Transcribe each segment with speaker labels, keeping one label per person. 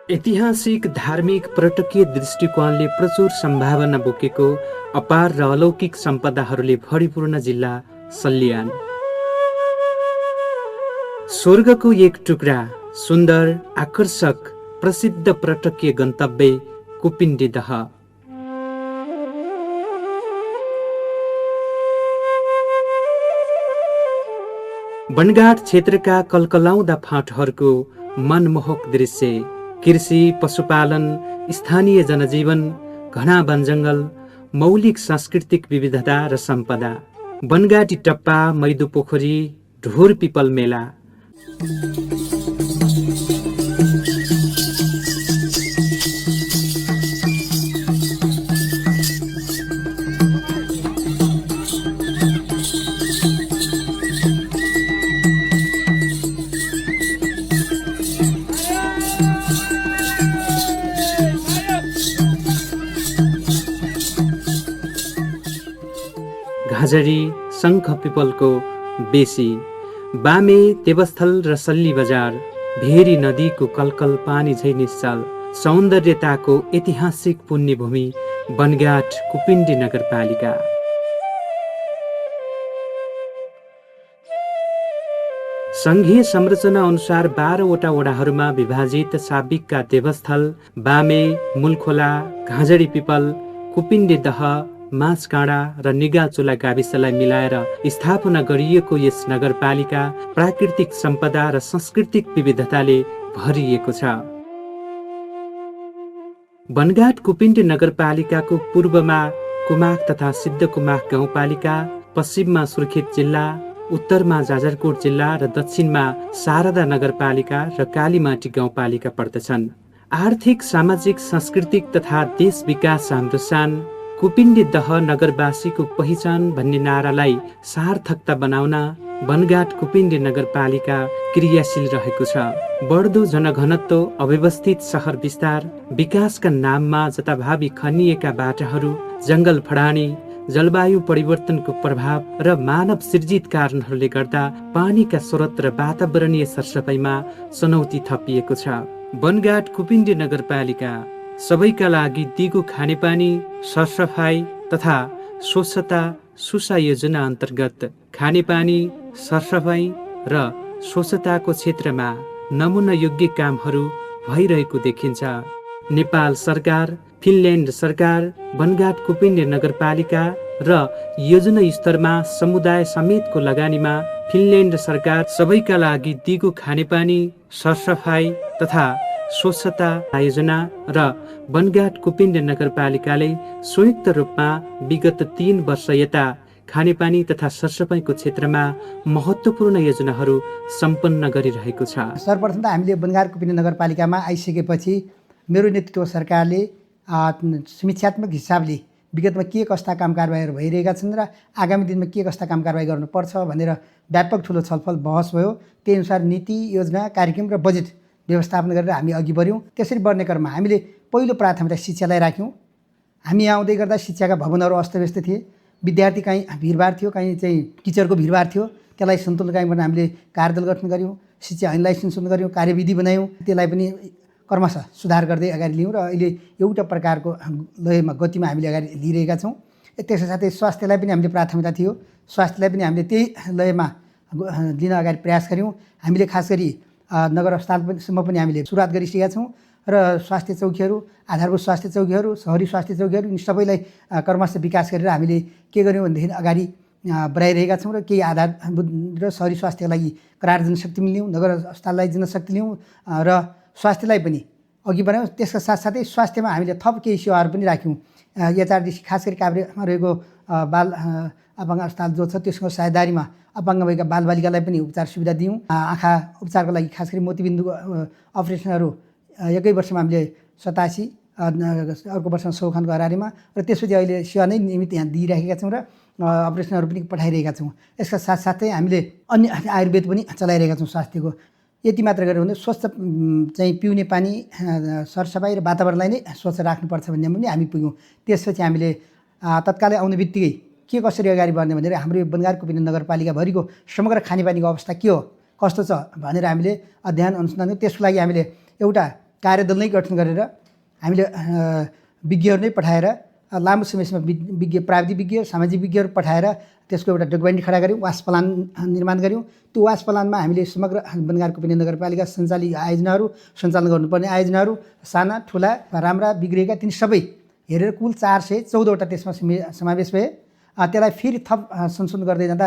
Speaker 1: ऐतिहासिक, धार्मिक, पर्यटकीय दृष्टिकोणले प्रचुर सम्भावना बोकेको अपार र अलौकिक सम्पदाहरूले भरिपूर्ण जिल्ला सल्यान। स्वर्गको एक टुक्रा, सुन्दर, आकर्षक, प्रसिद्ध पर्यटकीय गन्तव्य कुपिण्डी दह। बनगाड क्षेत्रका कलकलाउँदा फाँटहरूको मनमोहक दृश्य, कृषि, पशुपालन, स्थानीय जनजीवन, घना वनजङ्गल, मौलिक सांस्कृतिक विविधता र सम्पदा, बनगाडी टप्पा, मैदु पोखरी, ढोर पिपल मेला। घाजरी, शङ्ख पिपलको बेसी, बामे, देवस्थल र सल्ली बजार, भेरी नदीको कलकल पानी झै निश्चल, सौन्दर्यताको ऐतिहासिक पुण्यभूमि बनगाड कुपिण्डी नगरपालिका। सङ्घीय संरचना अनुसार 12वटा वडाहरूमा विभाजित साबिकका देवस्थल, बामे, मूलखोला, घाँजडी पिपल, कुपिण्डी दह, माझकाँडा र निगाचोला गाविसलाई मिलाएर स्थापना गरिएको यस नगरपालिका प्राकृतिक सम्पदा र सांस्कृतिक विविधताले भरिएको छ। बनगाड कुपिण्डी नगरपालिकाको पूर्वमा कुमाक तथा सिद्धकुमाक गाउँपालिका, पश्चिममा सुर्खेत जिल्ला, उत्तरमा जाजरकोट जिल्ला र दक्षिणमा शारदा नगरपालिका र कालीमाटी गाउँपालिका पर्दछन्। आर्थिक, सामाजिक, सांस्कृतिक तथा देश विकास हाम्रो सान, कुपिण्डी दह नगरवासीको पहिचान भन्ने नारालाई सार्थकता बनाउन बनगाड कुपिण्डी नगरपालिका क्रियाशील रहेको छ। बढ्दो जनघनत्व, अव्यवस्थित सहर विस्तार, विकासका नाममा जताभावी खनिएका बाटाहरू, जङ्गल फडानी, जलवायु परिवर्तनको प्रभाव र मानव सृजित कारणहरूले गर्दा पानीका स्रोत र वातावरणीय सरसफाइमा चुनौती थपिएको छ। बनगाड कुपिण्डी नगरपालिका सबैका लागि दिगो खानेपानी, सरसफाइ तथा स्वच्छता सुसा योजना अन्तर्गत खानेपानी, सरसफाइ र स्वच्छताको क्षेत्रमा नमुना योग्य कामहरू भइरहेको देखिन्छ। नेपाल सरकार, फिनल्यान्ड सरकार, बनगाड कुपिण्डी नगरपालिका र योजना स्तरमा समुदाय समेतको लगानीमा फिनल्यान्ड सरकार सबैका लागि दिगो खानेपानी, सरसफाइ तथा स्वच्छता आयोजना र बनगाड कुपिण्डी नगरपालिकाले संयुक्त रूपमा विगत 3 वर्ष यता खानेपानी तथा सरसफाइको क्षेत्रमा महत्त्वपूर्ण योजनाहरू सम्पन्न गरिरहेको छ।
Speaker 2: सर्वप्रथम त हामीले बनगाड कुपिण्डी नगरपालिकामा आइसकेपछि मेरो नेतृत्व सरकारले समीक्षात्मक हिसाबले विगतमा के कस्ता काम कारबाहीहरू भइरहेका छन् र आगामी दिनमा के कस्ता काम कारबाही गर्नुपर्छ भनेर व्यापक ठुलो छलफल बहस भयो। त्यही अनुसार नीति, योजना, कार्यक्रम र बजेट व्यवस्थापन गरेर हामी अघि बढ्यौँ। त्यसरी बढ्ने क्रममा हामीले पहिलो प्राथमिकता शिक्षालाई राख्यौँ। हामी आउँदै गर्दा शिक्षाका भवनहरू अस्तव्यस्त थिए, विद्यार्थी कहीँ भिडभाड थियो, कहीँ चाहिँ टिचरको भिडभाड थियो। त्यसलाई सन्तुलन कायम गर्न हामीले कार्यदल गठन गऱ्यौँ, शिक्षा ऐनलाई संशोधन गऱ्यौँ, कार्यविधि बनायौँ। त्यसलाई पनि क्रमशः सुधार गर्दै अगाडि लियौँ र अहिले एउटा प्रकारको लयमा गतिमा हामीले अगाडि लिइरहेका छौँ। त्यसका साथै स्वास्थ्यलाई पनि हामीले प्राथमिकता थियो, स्वास्थ्यलाई पनि हामीले त्यही लयमा लिन अगाडि प्रयास गऱ्यौँ। हामीले खास गरी नगर अस्पतालसम्म पनि हामीले सुरुवात गरिसकेका छौँ र स्वास्थ्य चौकीहरू, आधारभूत स्वास्थ्य चौकीहरू, शहरी स्वास्थ्य चौकीहरू यी सबैलाई क्रमशः विकास गरेर हामीले के गर्यौँ भनेदेखि अगाडि बढाइरहेका छौँ र केही आधारभूत र शहरी स्वास्थ्यको लागि करार जनशक्ति लियौँ, नगर अस्पताललाई जनशक्ति लियौँ र स्वास्थ्यलाई पनि अघि बढायौँ। त्यसका साथसाथै स्वास्थ्यमा हामीले थप केही सेवाहरू पनि राख्यौँ। एचआरडिसी खास गरी काभ्रेमा रहेको बाल अपाङ्ग अस्पताल जो छ त्यसको साझेदारीमा अपाङ्ग भएका बालबालिकालाई पनि उपचार सुविधा दियौँ। आँखा उपचारको लागि खास गरी मोतीबिन्दुको अपरेसनहरू एकै वर्षमा हामीले 87, अर्को वर्षमा 100 खानको हाराहारीमा र त्यसपछि अहिले सेवा नै नियमित यहाँ दिइराखेका छौँ र अपरेसनहरू पनि पठाइरहेका छौँ। यसका साथसाथै हामीले अन्य आयुर्वेद पनि चलाइरहेका छौँ स्वास्थ्यको। यति मात्र गरेर भने स्वच्छ चाहिँ पिउने पानी, सरसफाइ र वातावरणलाई नै स्वच्छ राख्नुपर्छ भन्ने पनि हामी पुग्यौँ। त्यसपछि हामीले तत्कालै आउने बित्तिकै के कसरी अगाडि बढ्ने भनेर हाम्रो यो बनगाड कुपिण्डी नगरपालिकाभरिको समग्र खानेपानीको अवस्था के हो, कस्तो छ भनेर हामीले अध्ययन अनुसन्धान। त्यसको लागि हामीले एउटा कार्यदल नै गठन गरेर हामीले विज्ञहरू नै पठाएर लामो समयसम्म विज्ञ प्राविधिक विज्ञ सामाजिक विज्ञहरू पठाएर त्यसको एउटा डकुमेन्ट खडा गऱ्यौँ, वास प्लान निर्माण गऱ्यौँ। त्यो वास प्लानमा हामीले समग्र बनगार कुपिनी नगरपालिका सञ्चालित आयोजनाहरू, सञ्चालन गर्नुपर्ने आयोजनाहरू, साना ठुला राम्रा बिग्रिएका तिनी सबै हेरेर कुल 414वटा त्यसमा समावेश भए। त्यसलाई फेरि थप संशोधन गर्दै जाँदा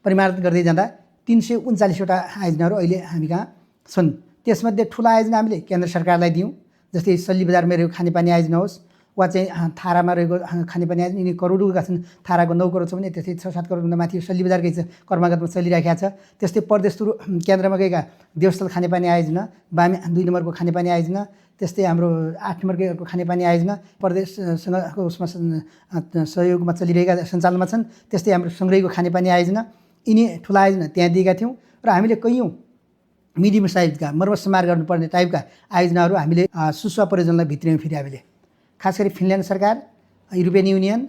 Speaker 2: परिमार्जन गर्दै जाँदा 339वटा आयोजनाहरू अहिले हामी कहाँ छन्। त्यसमध्ये ठुला आयोजना हामीले केन्द्र सरकारलाई दियौँ, जस्तै सल्ली बजारमा रहेको खानेपानी आयोजना होस् वा चाहिँ थारामा रहेको खानेपानी आयोजना। यिनी करोडौँका छन्, थाराको 9 करोड छ भने त्यस्तै 6-7 करोडभन्दा माथि सल्ली बजारकै छ, कर्मागतमा चलिरहेको छ। त्यस्तै परदेशहरू केन्द्रमा गएका देवस्थल खानेपानी आयोजना, बामे 2 नम्बरको खानेपानी आयोजना, त्यस्तै हाम्रो 8 नम्बरको खानेपानी आयोजना प्रदेशसँगको उसमा सहयोगमा चलिरहेका सञ्चालनमा छन्। त्यस्तै हाम्रो सङ्ग्रहीको खानेपानी आयोजना, यिनी ठुला आयोजना त्यहाँ दिएका थियौँ। र हामीले कैयौँ मिडियम साइजका मर्मत समार गर्नुपर्ने टाइपका आयोजनाहरू हामीले सुस्वा परियोजनालाई भित्र्यौँ। फेरि हामीले खास गरी फिनल्यान्ड सरकार, युरोपियन युनियन,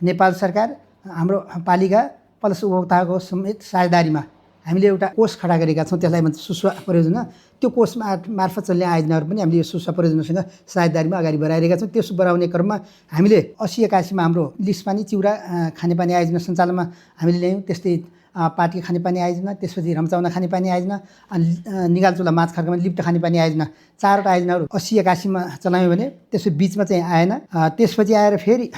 Speaker 2: नेपाल सरकार, हाम्रो पालिका प्लस उपभोक्ताको समेत साझेदारीमा हामीले एउटा कोष खडा गरेका छौँ, त्यसलाई भन्छ सुस्वा परियोजना। त्यो कोष मार्फत चल्ने आयोजनाहरू पनि हामीले यो सुस्वा परियोजनासँग साझेदारीमा अगाडि बढाइरहेका छौँ। त्यसो बढाउने क्रममा हामीले 80-81मा हाम्रो लिसपानी चिउरा खानेपानी आयोजना सञ्चालनमा हामीले ल्यायौँ। त्यस्तै पाटी खानेपानी आयोजना, त्यसपछि रम्चाउना खानेपानी आयोजना, निगालचोला माछ खर्कमा लिप्ट खानेपानी आयोजना, 4वटा आयोजनाहरू 80-81मा चलायौँ भने त्यसको बिचमा चाहिँ आएन। त्यसपछि आएर फेरि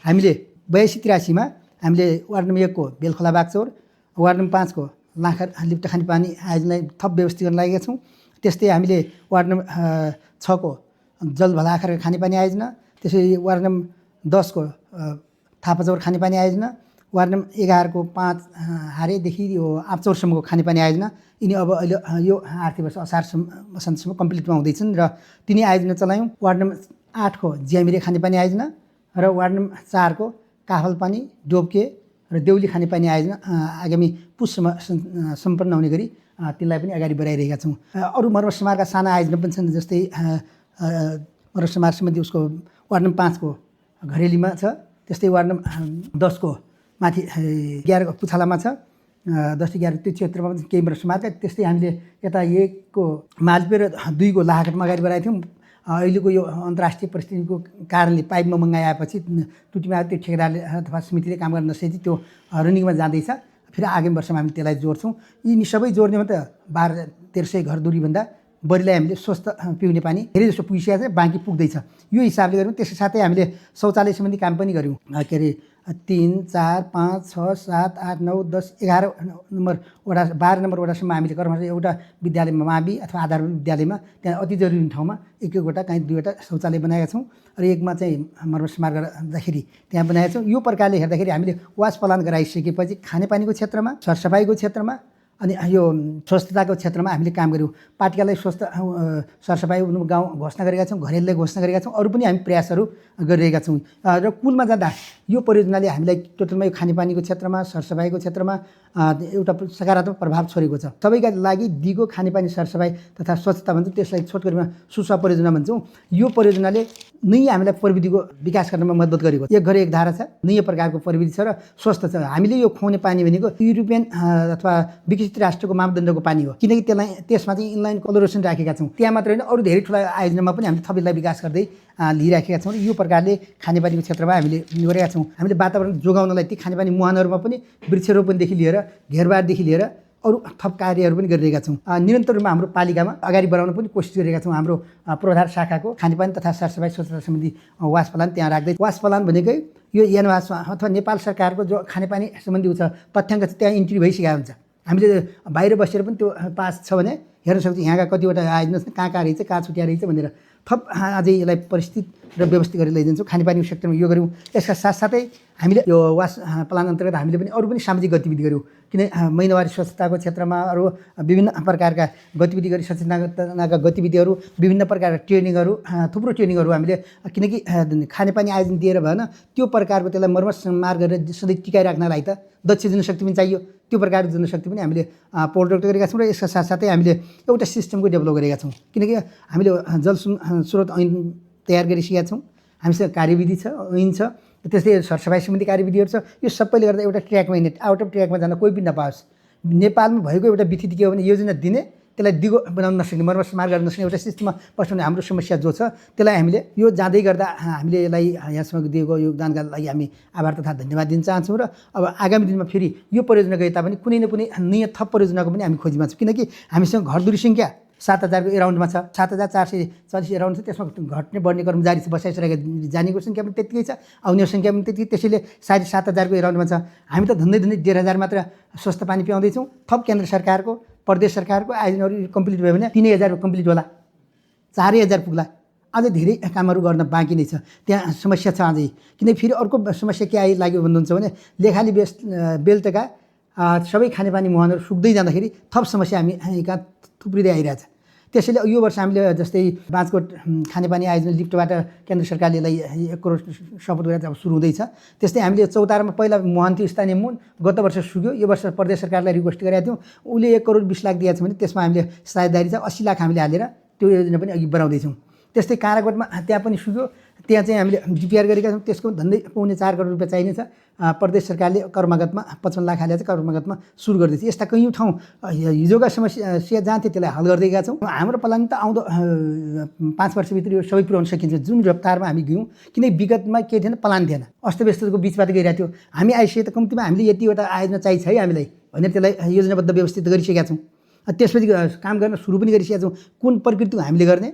Speaker 2: हामीले 82-83मा हामीले वार्ड नम्बर 1 को बेलखोला बागचौर, वार्ड नम्बर 5 को लाखर लिप्ट खानेपानी आयोजनालाई थप व्यवस्थित गर्न लागेका छौँ। त्यस्तै हामीले वार्ड नम्बर 6 को जलभलाखर खानेपानी आयोजना, त्यसै वार्ड नम्बर 10 को थापाचौर खानेपानी आयोजना, वार्ड नम्बर 11 को 5 हारेदेखि यो आप्चौरसम्मको खानेपानी आयोजना, यिनी अब अहिले यो आर्थिक वर्ष असारसम्म कम्प्लिटमा हुँदैछन् र तिनी आयोजना चलायौँ। वार्ड नम्बर 8 को ज्यामिरे खानेपानी आयोजना र वार्ड नम्बर 4 को काफलपानी, डोब्के र देउली खानेपानी आयोजना आगामी पुससम्म सम्पन्न हुने गरी त्यसलाई पनि अगाडि बढाइरहेका छौँ। अरू मर्मत समारका साना आयोजना पनि छन्, जस्तै मर्मत समार सम्बन्धी उसको वार्ड नम्बर 5 को घरेलीमा छ, त्यस्तै वार्ड नम्बर 10 को माथि 11 को पुछालामा छ, 10-11 त्यो क्षेत्रमा पनि केही मर्मत समारका। त्यस्तै हामीले यता 1 को मालपे र 2 को लाहाकटमा अगाडि बढाएका थियौँ। अहिलेको यो अन्तर्राष्ट्रिय परिस्थितिको कारणले पाइपमा महँगाइ आएपछि टुटीमा त्यो ठेकेदारले अथवा समितिले काम गर्न नसकेपछि त्यो रनिङमा जाँदैछ। फेरि आगामी वर्षमा हामी त्यसलाई जोड्छौँ। यिनी सबै जोड्ने हो त 1200-1300 घर दूरीभन्दा बढीलाई हामीले स्वस्थ पिउने पानी धेरै जस्तो पुगिसकेको छ, बाँकी पुग्दैछ। यो हिसाबले गऱ्यौँ। त्यसै साथै हामीले शौचालय सम्बन्धी काम पनि गऱ्यौँ। के अरे 3, 4, 5, 6, 7, 8, 9, 10, 11 नम्बर वडा 12 नम्बर वडासम्म हामीले कर्मचारी एउटा विद्यालयमा मावि अथवा आधारभूत विद्यालयमा त्यहाँ अति जरुरी ठाउँमा 1-1वटा कहीँ 2वटा शौचालय बनाएका छौँ र एकमा चाहिँ मर्मत समार गर्दाखेरि त्यहाँ बनाएका छौँ। यो प्रकारले हेर्दाखेरि हामीले वास प्लान गराइसकेपछि खानेपानीको क्षेत्रमा, सरसफाइको क्षेत्रमा अनि यो स्वस्थताको क्षेत्रमा हामीले काम गऱ्यौँ। पालिकालाई स्वस्थ सरसफाइ गाउँ घोषणा गरेका छौँ, घरेलुलाई घोषणा गरेका छौँ, अरू पनि हामी प्रयासहरू गरिरहेका छौँ। र कुलमा जाँदा यो परियोजनाले हामीलाई टोटलमा यो खानेपानीको क्षेत्रमा, सरसफाइको क्षेत्रमा एउटा सकारात्मक प्रभाव छोडेको छ। सबैका लागि दिगो खानेपानी सरसफाइ तथा स्वच्छता भन्छौँ, त्यसलाई छोटकरीमा सुस्वा परियोजना भन्छौँ। यो परियोजनाले नयाँ हामीलाई प्रविधिको विकास गर्नमा मद्दत गरेको छ। एक घर एक धारा छ, नयाँ प्रकारको प्रविधि छ र स्वस्थ छ। हामीले यो खुवाउने पानी भनेको युरोपियन अथवा विकसित राष्ट्रको मापदण्डको पानी हो, किनकि त्यसमा चाहिँ इनलाइन क्लोरिनेसन राखेका छौँ। त्यहाँ मात्र होइन, अरू धेरै ठुला आयोजनामा पनि हामीले थपिलाई विकास गर्दै लिइराखेका छौँ। यो प्रकारले खानेपानीको क्षेत्रमा हामीले गरेका छौँ। हामीले वातावरण जोगाउनलाई ती खानेपानी मुहानहरूमा पनि वृक्षारोपणदेखि लिएर घेरबारदेखि लिएर अरू थप कार्यहरू पनि गरिरहेका छौँ। निरन्तर रूपमा हाम्रो पालिकामा अगाडि बढाउन पनि कोसिस गरिरहेका छौँ। हाम्रो पूर्वाधार शाखाको खानेपानी तथा सरसफाइ स्वच्छता सम्बन्धी वास प्लान त्यहाँ राख्दै, वास प्लान भनेकै यो एनवास अथवा नेपाल सरकारको जो खानेपानी सम्बन्धी छ तथ्याङ्क छ त्यहाँ इन्ट्री भइसकेको हुन्छ। हामीले बाहिर बसेर पनि त्यो पास छ भने हेर्न सक्छौँ यहाँका कतिवटा आयोजना कहाँ रहेछ, कहाँ छुट्या रहेछ भनेर थप अझै यसलाई परिस्थित र व्यवस्थित गरेर लैजान्छौँ। खानेपानीको सेक्टरमा यो गऱ्यौँ। यसका साथसाथै हामीले यो वास प्लान अन्तर्गत हामीले पनि अरू पनि सामाजिक गतिविधि गऱ्यौँ। किन महिनावारी स्वच्छताको क्षेत्रमा अरू विभिन्न प्रकारका गतिविधि गरी सचेतनाका गतिविधिहरू, विभिन्न प्रकारका ट्रेनिङहरू, थुप्रो ट्रेनिङहरू हामीले, किनकि खानेपानी आयोजन दिएर भएन, त्यो प्रकारको त्यसलाई मर्मत समार गरेर सधैँ टिकाइराख्नलाई त दक्ष जनशक्ति पनि चाहियो। त्यो प्रकारको जनशक्ति पनि हामीले प्रोडक्ट गरेका छौँ र यसका साथसाथै हामीले एउटा सिस्टमको डेभलप गरेका छौँ। किनकि हामीले जल स्रोत ऐन तयार गरिसकेका छौँ, हामीसँग कार्यविधि छ, ऐन छ, त्यस्तै सरसफाइ सम्बन्धी कार्यविधिहरू छ। यो सबैले गर्दा एउटा ट्र्याकमा हिँड्ने, आउट अफ ट्र्याकमा जान कोही पनि नपाओस्। नेपालमा भएको एउटा विधि के हो भने योजना दिने त्यसलाई दिगो बनाउन नसक्ने मर्मत गर्न नसक्ने एउटा सिस्टममा पस्ने हाम्रो समस्या जो छ त्यसलाई हामीले यो जाँदै गर्दा हामीले यसलाई यहाँसम्म दिएको योगदानका लागि हामी आभार तथा धन्यवाद दिन चाहन्छौँ र अब आगामी दिनमा फेरि यो परियोजना गए तापनि कुनै न कुनै नयाँ थप परियोजनाको पनि हामी खोजीमा छौँ किनकि हामीसँग घरधुरी सङ्ख्या 7,000 को एराउन्डमा छ 7,440 एराउन्ड छ त्यसमा घट्ने बढ्ने क्रम जारी छ बसाइसकेका जानेको सङ्ख्या पनि त्यतिकै छ आउने सङ्ख्या पनि त्यतिकै त्यसैले साढे 7,000 को एराउन्डमा छ हामी त धन्दै 1,500 मात्र स्वस्थ पानी पिआउँदैछौँ थप केन्द्र सरकारको प्रदेश सरकारको आयोजनाहरू कम्प्लिट भयो भने 3,000 कम्प्लिट होला 4,000 पुग्ला अझै धेरै कामहरू गर्न बाँकी नै छ त्यहाँ समस्या छ अझै किन फेरि अर्को समस्या के लाग्यो भन्नुहुन्छ भने लेखाली बेल्टका सबै खानेपानी मुहानहरू सुक्दै जाँदाखेरि थप समस्या हामी कहाँ थुप्रिँदै आइरहेछ त्यसैले यो वर्ष हामीले जस्तै बाँचकोट खानेपानी आयोजना लिफ्टबाट केन्द्र सरकारले यसलाई 1 करोड सपोर्ट गरेर अब सुरु हुँदैछ त्यस्तै हामीले चौतारामा पहिला मुहान थियो स्थानीय मुहान गत वर्ष सुक्यो यो वर्ष प्रदेश सरकारलाई रिक्वेस्ट गरेका थियौँ उसले 1 करोड 20 लाख दिएको छ भने त्यसमा हामीले साझेदारी छ 80 लाख हामीले हालेर त्यो योजना पनि अघि बढाउँदैछौँ त्यस्तै काराकोटमा त्यहाँ पनि सुक्यो त्यहाँ चाहिँ हामीले डिपिआर गरेका छौँ त्यसको धन्दै 4.25 करोड रुपियाँ चाहिनेछ प्रदेश सरकारले कर्मगतमा 55 लाख हालेर चाहिँ कर्मगतमा सुरु गर्दैछ यस्ता कैयौँ ठाउँ हिजोका समस्या जहाँ थियो त्यसलाई हल गर्दै गएका छौँ हाम्रो प्लान त आउँदो 5 वर्षभित्र यो सबै पुर्याउन सकिन्छ जुन रफ्तारमा हामी गयौँ किन विगतमा के थिएन प्लान थिएन अस्तव्यस्तको बिचबाट गइरहेको थियो हामी आइसके त कम्तीमा हामीले यतिवटा आयोजना चाहिन्छ है हामीलाई भनेर त्यसलाई योजनाबद्ध व्यवस्थित गरिसकेका छौँ त्यसपछि काम गर्न सुरु पनि गरिसकेका छौँ कुन प्रकृतिको हामीले गर्ने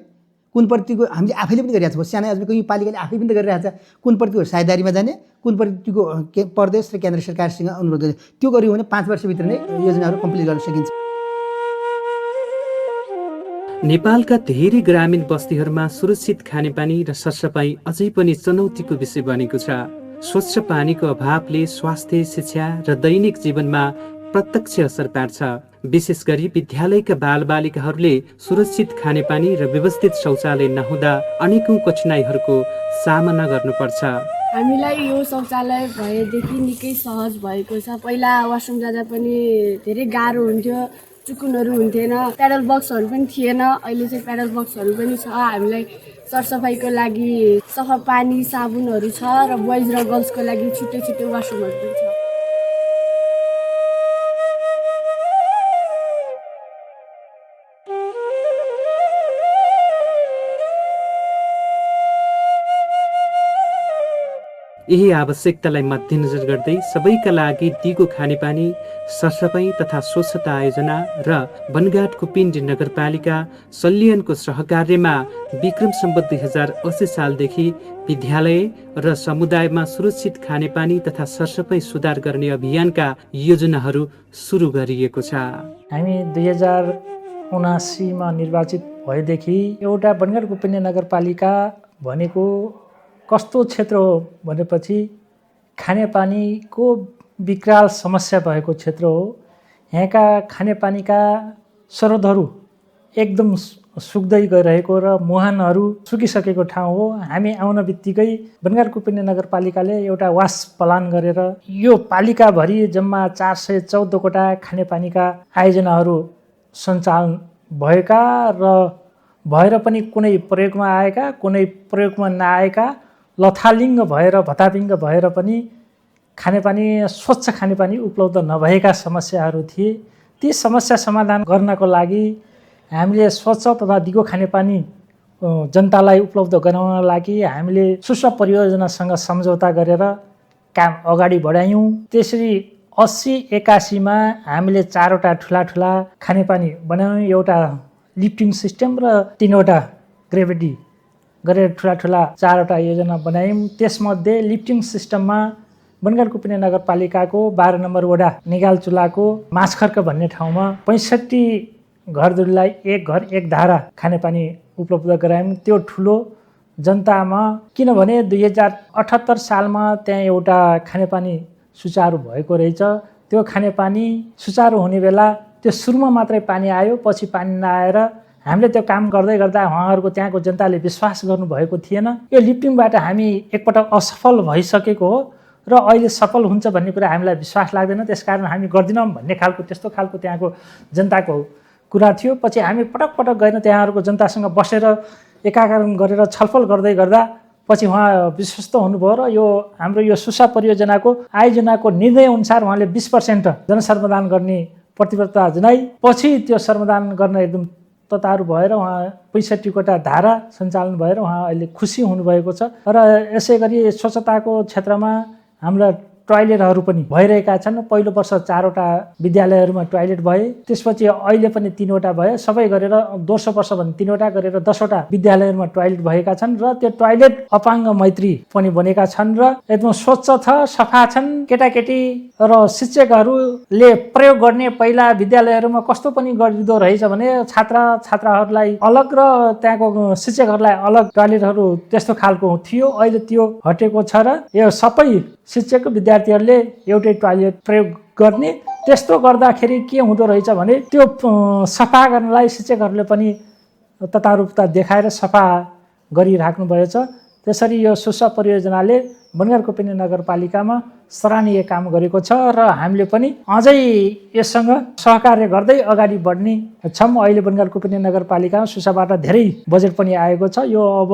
Speaker 2: कुन प्रतिको हामीले आफैले पनि गरिरहेको छौँ साना अझै पालिकाले आफै पनि त गरिरहेको छ कुन प्रतिको साझेदारीमा जाने कुन प्रतिको प्रदेश र केन्द्र सरकारसँग अनुरोध गर्ने त्यो गर्यो भने 5 वर्षभित्र नै योजनाहरू कम्प्लिट गर्न सकिन्छ
Speaker 1: नेपालका धेरै ग्रामीण बस्तीहरूमा सुरक्षित खानेपानी र सरसफाइ अझै पनि चुनौतीको विषय बनेको छ स्वच्छ पानीको अभावले स्वास्थ्य शिक्षा र दैनिक जीवनमा प्रत्यक्ष असर पार्छ विशेष गरी विद्यालयका बालबालिकाहरूले सुरक्षित खानेपानी र व्यवस्थित शौचालय नहुँदा अनेकौं कठिनाइहरूको सामना गर्नुपर्छ
Speaker 3: हामीलाई यो शौचालय भएदेखि निकै सहज भएको छ पहिला वासरुम जाँदा पनि धेरै गाह्रो हुन्थ्यो चुकुनहरू हुन्थेन प्याडल बक्सहरू पनि थिएन अहिले चाहिँ प्याडल बक्सहरू पनि छ हामीलाई सरसफाइको लागि सफा पानी साबुनहरू छ र बोइज र गर्ल्सको लागि छुट्टै छुट्टै वासरुमहरू पनि छ
Speaker 1: यही आवश्यकतालाई मध्यनजर गर्दै सबैका लागि दिगो खानेपानी सरसफाइ तथा स्वच्छता आयोजना र बनगाडको पिण्डी नगरपालिका सल्यानको सहकार्यमा विक्रम सम्वत 2080 सालदेखि विद्यालय र समुदायमा सुरक्षित खानेपानी तथा सरसफाइ सुधार गर्ने अभियानका योजनाहरू सुरु गरिएको छ
Speaker 4: हामी 2079 मा निर्वाचित भएदेखि एउटा बनगाडको पिण्डी नगरपालिका भनेको कस्तो क्षेत्र हो भनेपछि खानेपानीको विकराल समस्या भएको क्षेत्र हो यहाँका खानेपानीका स्रोतहरू एकदम सुक्दै गइरहेको र मुहानहरू सुकिसकेको ठाउँ हो हामी आउन बित्तिकै बनगाडको पिण्डी नगरपालिकाले एउटा वास प्लान गरेर यो पालिकाभरि जम्मा 414 वटा खानेपानीका आयोजनाहरू सञ्चालन भएका र भएर पनि कुनै प्रयोगमा आएका कुनै प्रयोगमा नआएका लथालिङ्ग भएर भतापिङ्ग भएर पनि खानेपानी स्वच्छ खानेपानी उपलब्ध नभएका समस्याहरू थिए ती समस्या समाधान गर्नको लागि हामीले स्वच्छ तथा दिगो खानेपानी जनतालाई उपलब्ध गराउन लागि हामीले सुस्वा परियोजनासँग सम्झौता गरेर काम अगाडि बढायौँ त्यसरी 80-81 मा हामीले 4 वटा ठुला खानेपानी बनायौँ एउटा लिफ्टिङ सिस्टम र 3 वटा ग्रेभिटी गरेर ठुला 4 वटा योजना बनायौँ त्यसमध्ये लिफ्टिङ सिस्टममा बनगाडको पिण्डी नगरपालिकाको 12 नम्बर वडा निगालचुलाको माछखर्क भन्ने ठाउँमा 65 घरधुरीलाई एक घर एक धारा खानेपानी उपलब्ध गरायौँ त्यो ठुलो जनतामा किनभने 2078 सालमा त्यहाँ एउटा खानेपानी सुचारू भएको रहेछ त्यो खानेपानी सुचारू हुने बेला त्यो सुरुमा मात्रै पानी आयो पछि पानी नआएर हामीले त्यो काम गर्दै गर्दा उहाँहरूको त्यहाँको जनताले विश्वास गर्नुभएको थिएन यो लिफ्टिङबाट हामी एकपटक असफल भइसकेको हो र अहिले सफल हुन्छ भन्ने कुरा हामीलाई विश्वास लाग्दैन त्यसकारण हामी गर्दिनौँ भन्ने खालको त्यस्तो खालको त्यहाँको जनताको कुरा थियो पछि हामी पटक गएर त्यहाँहरूको जनतासँग बसेर एकाकरण गरेर छलफल गर्दै गर्दा पछि उहाँ विश्वस्त हुनुभयो र यो हाम्रो यो सुसा परियोजनाको आयोजनाको निर्णय अनुसार उहाँले 20% जनसर्वधान गर्ने प्रतिबद्धता जनाएपछि त्यो श्रमदान गर्न एकदम ततारु भएर उहाँ 65वटा धारा सञ्चालन भएर उहाँ अहिले खुसी हुनुभएको छ। र यसै गरी स्वच्छताको क्षेत्रमा हाम्रा टोयलेटहरू पनि भइरहेका छन्। पहिलो वर्ष 4वटा विद्यालयहरूमा टोयलेट भए, त्यसपछि अहिले पनि 3वटा भए, सबै गरेर दोस्रो वर्ष भने 3वटा गरेर 10वटा विद्यालयहरूमा टोयलेट भएका छन् र त्यो टोयलेट अपाङ्ग मैत्री पनि बनेका छन् र एकदम स्वच्छ छ, सफा छन्। केटाकेटी र शिक्षकहरूले प्रयोग गर्ने पहिला विद्यालयहरूमा कस्तो पनि गरिदो रहेछ भने छात्राहरूलाई अलग र त्यहाँको शिक्षकहरूलाई अलग टोयलेटहरू त्यस्तो खालको थियो। अहिले त्यो हटेको छ र यो सबै शिक्षक विद्यार्थीहरूले एउटै टोयलेट प्रयोग गर्ने। त्यस्तो गर्दाखेरि के हुँदो रहेछ भने त्यो सफा गर्नलाई शिक्षकहरूले पनि ततारुपता देखाएर सफा गरिराख्नु भएको छ। त्यसरी यो सुस्वा परियोजनाले बनगाड कुपिनी नगरपालिकामा सराहनीय काम गरेको छ र हामीले पनि अझै यससँग सहकार्य गर्दै अगाडि बढ्ने छौँ। अहिले बनगाड कुपिनी नगरपालिकामा सुस्वाबाट धेरै बजेट पनि आएको छ। यो अब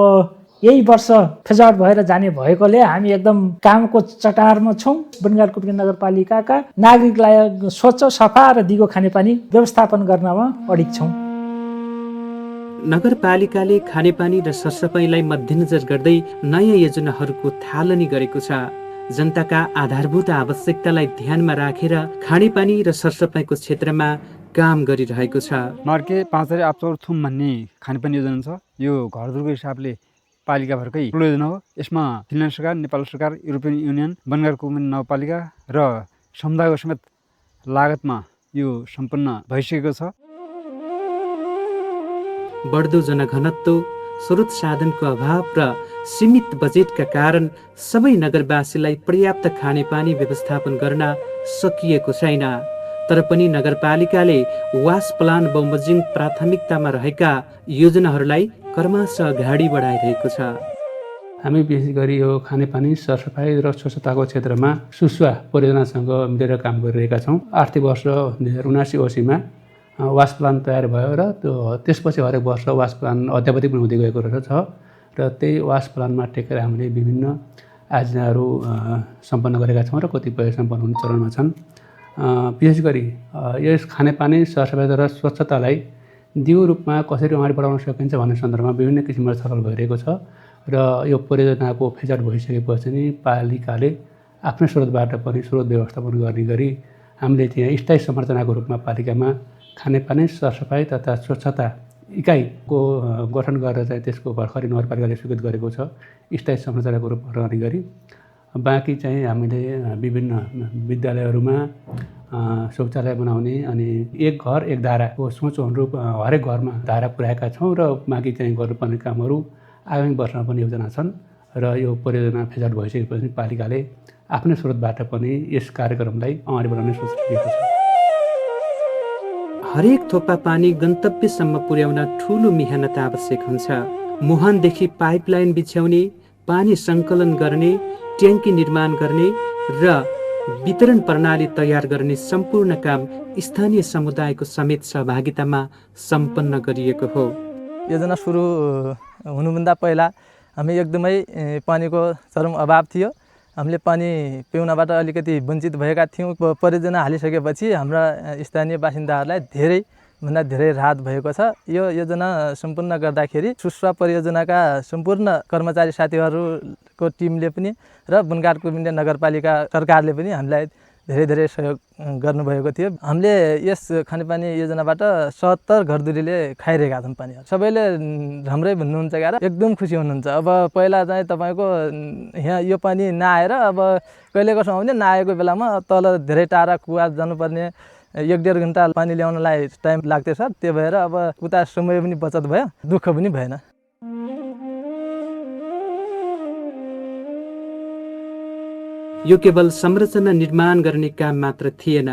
Speaker 4: यही वर्ष फेज आउट भएर जाने भएकोले हामी एकदम कामको चटारमा छौँ। बनगाड कुपिनी नगरपालिकाका नागरिकलाई स्वच्छ, सफा र दिगो खानेपानी व्यवस्थापन गर्नमा अडिग छौँ।
Speaker 1: नगरपालिकाले खानेपानी र सरसफाइलाई मध्यनजर गर्दै नयाँ योजनाहरूको थालनी गरेको छ। जनताका आधारभूत आवश्यकतालाई ध्यानमा राखेर खानेपानी र सरसफाइको क्षेत्रमा काम गरिरहेको छ।
Speaker 5: मार्के 5 आपचौर थुम भन्ने खानेपानी योजना छ। यो घरधुरको हिसाबले पालिकाभरकै ठुलो योजना हो। यसमा फिनल्यान्ड सरकार, नेपाल सरकार, युरोपियन युनियन, बनगाड कुपिनी नगरपालिका र समुदायको समेत लागतमा यो सम्पन्न भइसकेको छ।
Speaker 1: बढ्दो जनघनत्व, स्रोत साधनको अभाव र सीमित बजेटका कारण सबै नगरवासीलाई पर्याप्त खानेपानी व्यवस्थापन गर्न सकिएको छैन। तर पनि नगरपालिकाले वास प्लान बमोजिम प्राथमिकतामा रहेका योजनाहरूलाई क्रमशः अगाडि बढाइरहेको छ।
Speaker 6: हामी विशेष गरी यो खानेपानी, सरसफाइ र स्वच्छताको क्षेत्रमा सुस्वा परियोजनासँग मिलेर काम गरिरहेका छौँ। आर्थिक वर्ष 2079-80मा वास प्लान तयार भयो र त्यसपछि हरेक वर्ष वास प्लान अद्यावधि पनि हुँदै गएको रहेछ र त्यही वास प्लानमा टेकेर हामीले विभिन्न आयोजनाहरू सम्पन्न गरेका छौँ र कतिपय सम्पन्न हुने चरणमा छन्। विशेष गरी यस खानेपानी, सरसफाइ र स्वच्छतालाई दिगो रूपमा कसरी अगाडि बढाउन सकिन्छ भन्ने सन्दर्भमा विभिन्न किसिमको छलफल भइरहेको छ र यो परियोजनाको फेज आउट भइसकेपछि नि पालिकाले आफ्नै स्रोतबाट पनि स्रोत व्यवस्थापन गर्ने गरी हामीले त्यहाँ स्थायी संरचनाको रूपमा पालिकामा खानेपानी, सरसफाइ तथा स्वच्छता इकाइको गठन गरेर चाहिँ त्यसको भर्खरै नगरपालिकाले स्वीकृत गरेको छ स्थायी संरचनाको रूपमा रहने गरी। बाँकी चाहिँ हामीले विभिन्न विद्यालयहरूमा शौचालय बनाउने अनि एक घर एक धाराको सोच अनुरूप हरेक घरमा धारा पुर्याएका छौँ र बाँकी चाहिँ गर्नुपर्ने कामहरू आगामी वर्षमा पनि योजना छन् र यो परियोजना फेज आउट भइसकेपछि पालिकाले आफ्नै स्रोतबाट पनि यस कार्यक्रमलाई अगाडि बढाउने सोचिरहेको छ।
Speaker 1: हरेक थोपा पानी गन्तव्यसम्म पुर्याउन ठूलो मेहनत आवश्यक हुन्छ। मुहानदेखि पाइपलाइन बिछ्याउने, पानी सङ्कलन गर्ने, ट्याङ्की निर्माण गर्ने र वितरण प्रणाली तयार गर्ने सम्पूर्ण काम स्थानीय समुदायको समेत सहभागितामा सम्पन्न गरिएको हो।
Speaker 7: योजना सुरु हुनुभन्दा पहिला हामी एकदमै पानीको चरम अभाव थियो। हामीले पानी पिउनबाट अलिकति वञ्चित भएका थियौँ। परियोजना हालिसकेपछि हाम्रा स्थानीय बासिन्दाहरूलाई धेरैभन्दा धेरै राहत भएको छ। यो योजना सम्पूर्ण गर्दाखेरि सुस्वा परियोजनाका सम्पूर्ण कर्मचारी साथीहरूको टिमले पनि र बनगाड कुपिनी नगरपालिका सरकारले पनि हामीलाई धेरै धेरै सहयोग गर्नुभएको थियो। हामीले यस खानेपानी योजनाबाट 70 घरधुरीले खाइरहेका छन् पानी। सबैले राम्रै भन्नुहुन्छ क्या, एकदम खुसी हुनुहुन्छ। अब पहिला चाहिँ तपाईँको यहाँ यो पानी नआएर अब कहिले कसो आउने नआएको बेलामा तल धेरै टाढा कुवा जानुपर्ने 1-1.5 घन्टा पानी ल्याउनलाई टाइम लाग्थ्यो सर। त्यो भएर अब उता समय पनि बचत भयो, दुःख पनि भएन।
Speaker 1: यो केवल संरचना निर्माण गर्ने काम मात्र थिएन,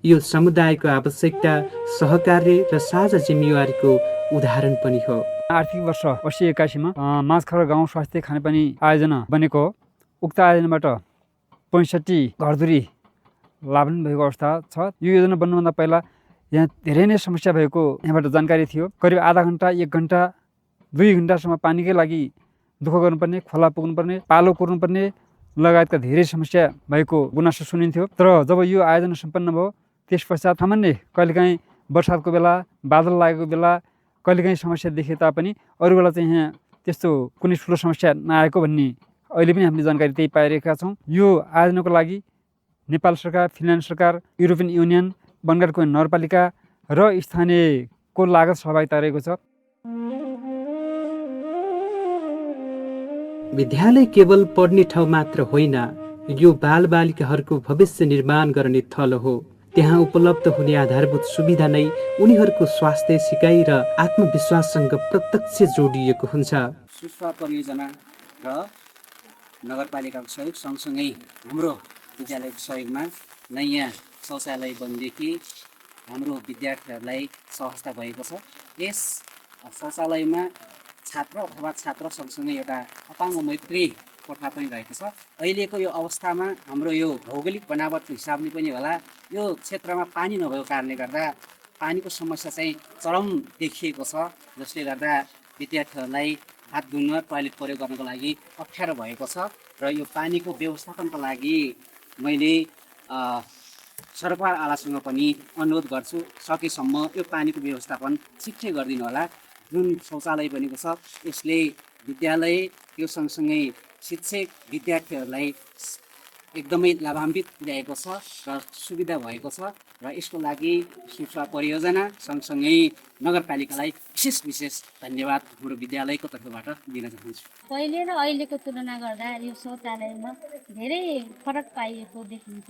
Speaker 1: यो समुदायको आवश्यकता, सहकार्य र साझा जिम्मेवारीको उदाहरण पनि हो।
Speaker 5: आर्थिक वर्ष 80-81मा माझखरा गाउँ स्वास्थ्य खानेपानी आयोजना बनेको हो। उक्त आयोजनाबाट 65 घरधुरी लाभान्वित भएको अवस्था छ। यो योजना बन्नुभन्दा पहिला यहाँ धेरै नै समस्या भएको यहाँबाट जानकारी थियो। करिब आधा घन्टा, 1 घन्टा, 2 घन्टासम्म पानीकै लागि दुःख गर्नुपर्ने, खोला पुग्नुपर्ने, पालो कुर्नुपर्ने लगायतका धेरै समस्या भएको गुनासो सुनिन्थ्यो। तर जब यो आयोजना सम्पन्न भयो, त्यस पश्चात सामान्य कहिलेकाहीँ बर्सातको बेला बादल लागेको बेला कहिलेकाहीँ समस्या देखे तापनि अरू बेला चाहिँ यहाँ त्यस्तो कुनै ठुलो समस्या नआएको भन्ने अहिले पनि हामीले जानकारी त्यही पाइरहेका छौँ। यो आयोजनको लागि नेपाल सरकार, फिनल्यान्ड सरकार, युरोपियन युनियन, वनगाड कुपिन नगरपालिका र स्थानीयको लागत सहभागिता रहेको छ।
Speaker 1: विद्यालय केवल पढ्ने ठाउँ मात्र होइन, यो बालबालिकाहरूको भविष्य निर्माण गर्ने थलो हो। त्यहाँ उपलब्ध हुने आधारभूत सुविधा नै उनीहरूको स्वास्थ्य, सिकाइ र आत्मविश्वाससँग प्रत्यक्ष जोडिएको हुन्छ।
Speaker 8: सुस्वा परियोजना र नगरपालिकाको सहयोग सँगसँगै हाम्रो विद्यालयको सहयोगमा नयाँ शौचालय बन्देखि हाम्रो विद्यार्थीहरूलाई सहजता भएको छ। यस शौचालयमा छात्र अथवा छात्र सँगसँगै एउटा अपाङ्ग मैत्री कोठा पनि रहेको छ। अहिलेको यो अवस्थामा हाम्रो यो भौगोलिक बनावटको हिसाबले पनि होला, यो क्षेत्रमा पानी नभएको कारणले गर्दा पानीको समस्या चाहिँ चरम देखिएको छ, जसले गर्दा विद्यार्थीहरूलाई हात धुन, टोयलेट प्रयोग गर्नको लागि अप्ठ्यारो भएको छ। र यो पानीको व्यवस्थापनको लागि मैले सरकार आलासँग पनि अनुरोध गर्छु, सकेसम्म यो पानीको व्यवस्थापन छिट्टै गरिदिनु होला। जुन शौचालय बनेको छ यसले विद्यालय, त्यो सँगसँगै शिक्षक, विद्यार्थीहरूलाई एकदमै लाभान्वित पुर्याएको छ र सुविधा भएको छ। र यसको लागि सुस्वा परियोजना सँगसँगै नगरपालिकालाई विशेष धन्यवाद हाम्रो विद्यालयको तर्फबाट दिन चाहन्छु।
Speaker 9: पहिले र अहिलेको तुलना गर्दा यो शौचालयमा धेरै फरक पाइएको देखिन्छ।